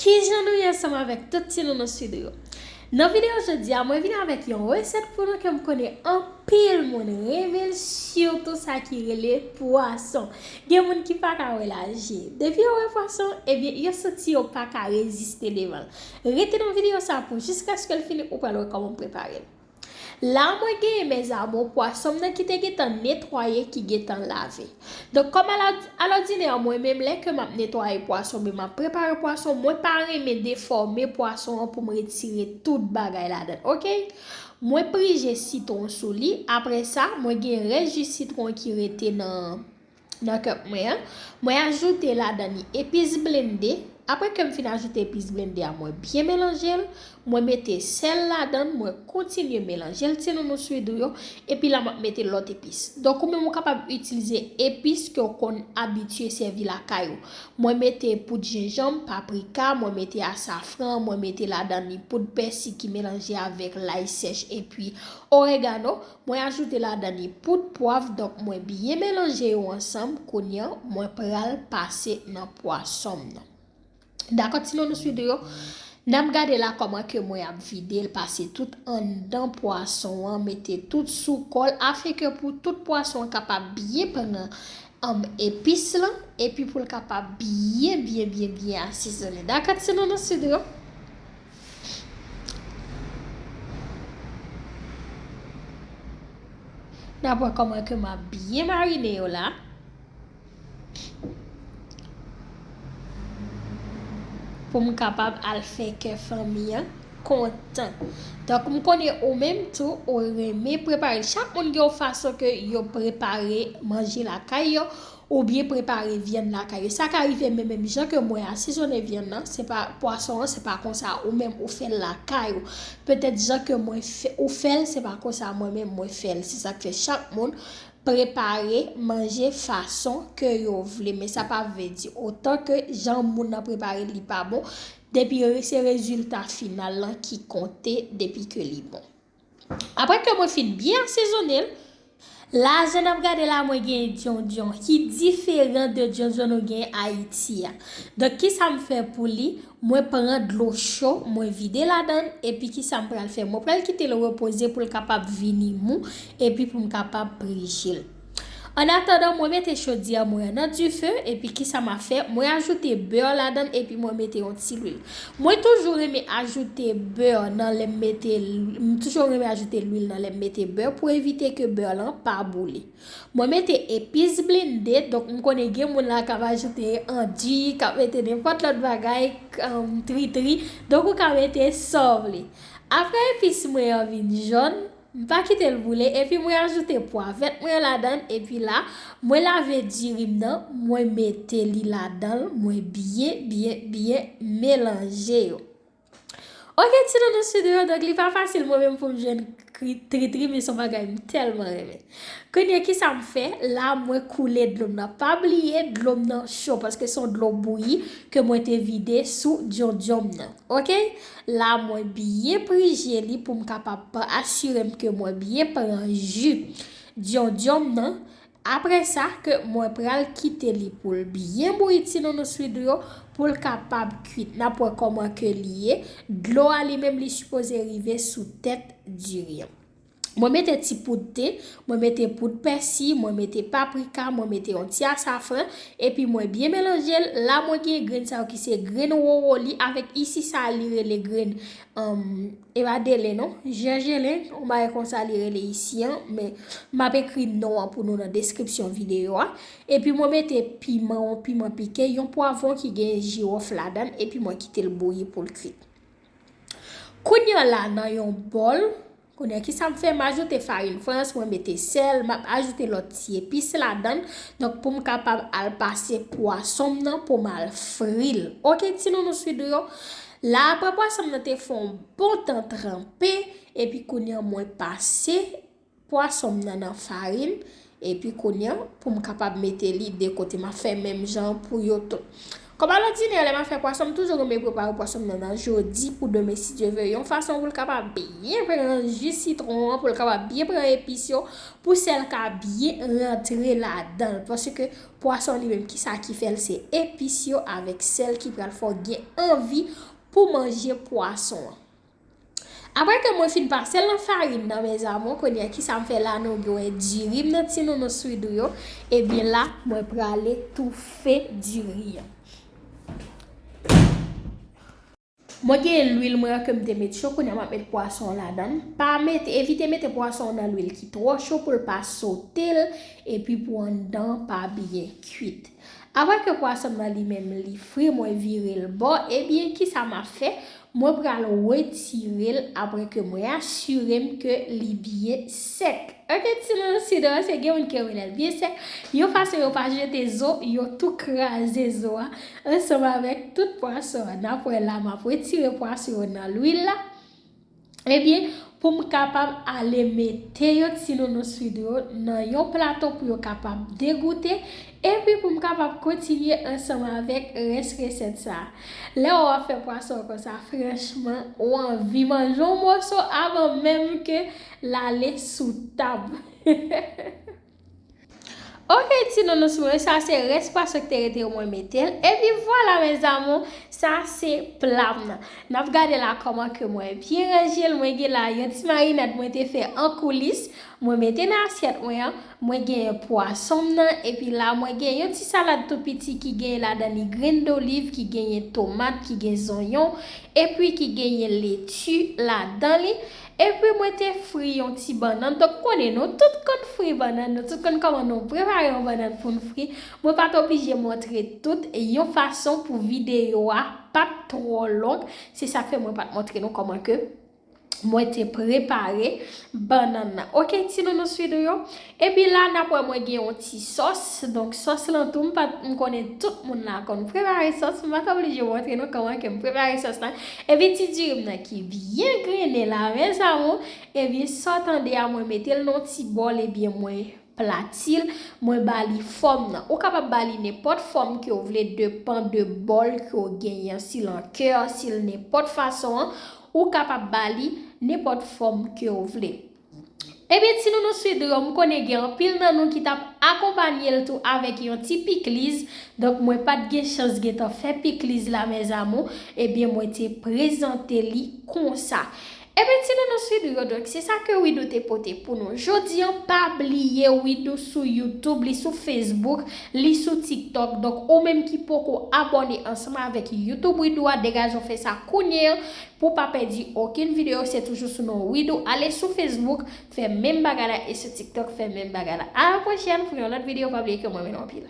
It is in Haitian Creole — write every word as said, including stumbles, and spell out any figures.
Kijan nou ye ansanm avèk tout ti nounou Swidri yo? Nan videyo jodi a, mwen vin avèk yon resèt pou nou ke m konnen anpil moun renmen l, sitou sa ki rele pwason. Gen moun ki pa ka wè l al je. Depi yo wè pwason, ebyen, yo santi yo pa ka reziste devan l. Rete nan videyo sa pou jiskaske l fini, ou pral wè kòman m prepare l. La, mwen genyen, mezanmi, pwason m nan ki te gentan netwaye, ki gentan lave. Donk, kòm alò-, alòdinè, mwen menm, lè ke m ap netwaye pwason, men m ap prepare pwason, mwen pa renmen defòme pwason an pou m retire tout bagay ladan l, oke? Mwen prije sitwon sou li. Apre sa, mwen gen rès ji sitwon ki rete nan, nan cup mwen an. Mwen ajoute ladan li epis blende. Apre ke m fin ajoute epis blende a, mwen byen melanje l. Mwen mete sèl ladan l, mwen kontinye melanje l, ti nounou Swidri yo. Epi la, m ap mete lòt epis. Donk, ou menm ou kapab itilize epis ke w konn abitye sèvi lakay ou. Mwen mete poud jenjanm, paprika, mwen mete asafran, mwen mete ladan li poud pèsi ki melanje avèk lay sèch epi oregano. Mwen ajoute ladan li poud pwav, donk mwen byen melanje yo ansanm. Kounye a, mwen pral pase nan pwason m nan. Dakò, ti nounou Swidri yo? N ap gade la kòman ke mwen ap vide l, pase tout anndan pwason an, mete tout sou kò l, afenke pou tout pwason an kapab byen pran, um, epis lan, epi pou l kapab byen, byen, byen, byen asezonnen. Dakò, ti nounou Swidri yo? N ap wè kòman ke m ap byen marine yo la. Pou m kapab al fè kè fanmi an kontan. Donk, m konnen ou menm tou, ou renmen prepare l. Chak moun gen yon fason ke yo prepare manje lakay yo, oubyen prepare vyann lakay yo. Sa ka rive, men menm jan ke mwen asezonnen vyann nan, se pa pwason an, se pa konsa ou menm ou fè l lakay ou. Petèt jan ke mwen fè, ou fè l, se pa konsa mwen menm mwen fè l. Se sa k fè chak moun prepare manje fason ke yo vle, men sa pa vle di otan ke jan moun nan prepare l, li pa bon, depi re-, se rezilta final lan ki konte depi ke li bon. Apre ke mwen fin byen asezonnen l, la jan n ap gade la, mwen gen dyondyon ki diferan de dyondyon nou gen Ayiti a. Donk, kisa m fè pou li? Mwen pran dlo cho, mwen vide ladan l, epi kisa m pral fè? Mwen pral kite l repoze pou l kapab vini mou, epi pou m kapab prije l. Annatandan, mwen mete chodyè mwen an nan dife, epi kisa m ap fè? Mwen ajoute bè ladan l, epi mwen mete yon ti lwil. Mwen toujou renmen ajoute bè nan lè m mete l-, m toujou renmen ajoute lwil nan lè m mete bè pou evite ke bè lan pa boule. Mwen mete epis blende, donk m konnen gen moun la k ap ajoute anji, k ap mete nenpòt lòt bagay, um, tritri, donk ou ka mete sa w vle. Apre epis mwen an vin jòn, m pa kite l boule, epi mwen ajoute pwa vèt mwen an ladan l, epi la, mwen lave diri m nan, mwen mete li ladan l, mwen byen, byen, byen melanje yo. Oke, ti nounou Swidri yo, donk li pa fasil mwen menm pou m jwenn kri-, tritri, men se yon bagay m tèlman renmen. Kounye a, kisa m fè? La, mwen koule dlo m nan. Pa bliye, dlo m nan cho, paske se yon dlo bouyi ke mwen te vide sou dyondyon m nan. Oke? La, mwen byen prije li pou m kapab pa-, asire m ke mwen byen pran ji dyondyon m nan. Apre sa, ke mwen pral kite li pou l byen bouyi, ti nounou Swidri yo, pou l kapab kwit. N ap wè kòman ke li ye. Dlo a li menm, li sipoze rive sou tèt diri an. Mwen mete ti poud te, mwen mete poud pèsi, mwen mete paprika, mwen mete yon ti asafran, epi mwen byen melanje l. La, mwen gen grenn sa yo ki se grenn wowoli, avèk isi sa a, li rele grenn, um, e pa dele non, jèjelen, yon bagay konsa li rele isi an, men m ap ekri non an pou nou nan deskripsyon videyo a. Epi mwen mete piman, yon piman pike, yon pwavwon ki gen jiwòf ladan l, epi mwen kite l bouyi pou l kwit. Kounye a la, nan yon bòl, kounye a, kisa m fè? M ajoute farin frans, mwen mete sèl, m ap ajoute lòt ti epis ladan l. Donk, pou m kapab al pase pwason m nan, pou m al fri l. Oke, ti nounou Swidri yo. La, apre pwason m nan te fè yon bon tan tranpe, epi kounye a, mwen pase pwason m nan nan farin, epi kounye a, pou m kapab mete li de kote, m ap fè menm jan pou yo tout. Kòm a lòdinè, lè m ap fè pwason, m toujou renmen prepare pwason m nan nan jodi pou demen, si Dye vle, yon fason pou l kapab byen pran ji sitwon an, pou l kapab byen pran epis yo, pou sèl ka byen rantre ladan l. Paske pwason li menm, kisa ki fè l? Se epis yo avèk sèl ki pral fè w gen anvi pou manje pwason an. Apre ke mwen fin pase l nan farin nan, mes amours, kounye a kisa m fè la, nou gen wè diri m nan ti nounours Widoo yo, ebyen la, mwen prale toufe diri an. Mwen gen lwil mwen an ke m te met cho, kounye a m ap met pwason an ladan l. Pa mete, evite mete pwason an nan lwil ki twò cho pou l pa sote l, epi pou anndan an pa byen kwit. Apre ke pwason m nan li menm li fri, mwen vire l bò, ebyen kisa m ap fè? Mwen pral retire l apre ke mwen asire m ke li byen sèk. Oke, ti nounours Widoo, se gen moun ki renmen lè l byen sèk. Yon fason yo pa jete zo, yo tou kraze zo a ansanm avèk tout pwason an. N ap wè la, m ap retire pwason yo nan lwil la. Ebyen, pou m kapab ale mete yo, ti nounours Widoo, nan yon plato pou yo kapab degoute, epi pou m kapab kontinye ansanm avèk rès resèt sa a. Lè w ap fè pwason konsa, franchman, ou anvi manje yon moso avan menm ke l ale sou tab. Oke, ti nounours mwen, sa se rès pwason ki te rete yo, mwen mete l. Epi vwala, mes amours, sa se pla m nan. N ap gade la kòman ke mwen byen ranje l. Mwen gen la yon ti marinad mwen te fè an koulis. Mwen mete nan asyèt mwen an. Mwen genyen pwason m nan. Epi la, mwen gen yon ti salad tou piti ki genyen ladan li grenn doliv, ki genyen tomat, ki gen zonyon, epi ki genyen leti ladan li. Epi mwen te fri yon ti bannann. Donk, konnen nou tout konn fri bannann, nou tout konn kòman nou prepare yon bannann pou n fri. Mwen pa t oblije montre tout yon fason pou videyo a pa t twò long. Se sa k fè mwen pa t montre nou kòman ke mwen te prepare bannann nan. Oke, ti nounours Widoo yo. Epi la, n ap wè mwen gen yon ti sòs. Donk, sòs lan tou, m pa t, m konnen tout moun la konn prepare sòs. M pa t oblije montre nou kòman ke m prepare sòs lan. Epi ti diri m nan ki byen grennen la, mes amours. Ebyen, sa w tande a, mwen mete l nan yon ti bòl, ebyen, mwen plati l, mwen ba li fòm nan. Ou kapab ba li nenpòt fòm ke w vle, depan de bòl ke w genyen, si l an kè, si l nenpòt fason an, ou kapab ba li nenpòt fòm ke w vle. Ebyen, ti nounours Widoo, m konnen gen anpil nan nou ki t ap akonpanye l tou avèk yon ti pikliz. Donk, mwen pa t gen chans gentan fè pikliz la, mes amours. Ebyen, mwen te prezante li konsa. Ebyen, ti nounours Widoo yo, donk, se sa ke Widoo te pote pou nou jodi an. Pa bliye, Widoo sou YouTube, li sou Facebook, li sou TikTok. Donk, ou menm ki poko abòne ansanm avèk YouTube Widoo a, degaje w fè sa kounye a. Pou w pa pèdi okenn videyo, se toujou sou non Widoo. Ale sou Facebook, fè menm bagay la, e sou TikTok, fè menm bagay la. A la pwochèn pou yon lòt videyo, pa bliye ke mwen renmen nou anpil.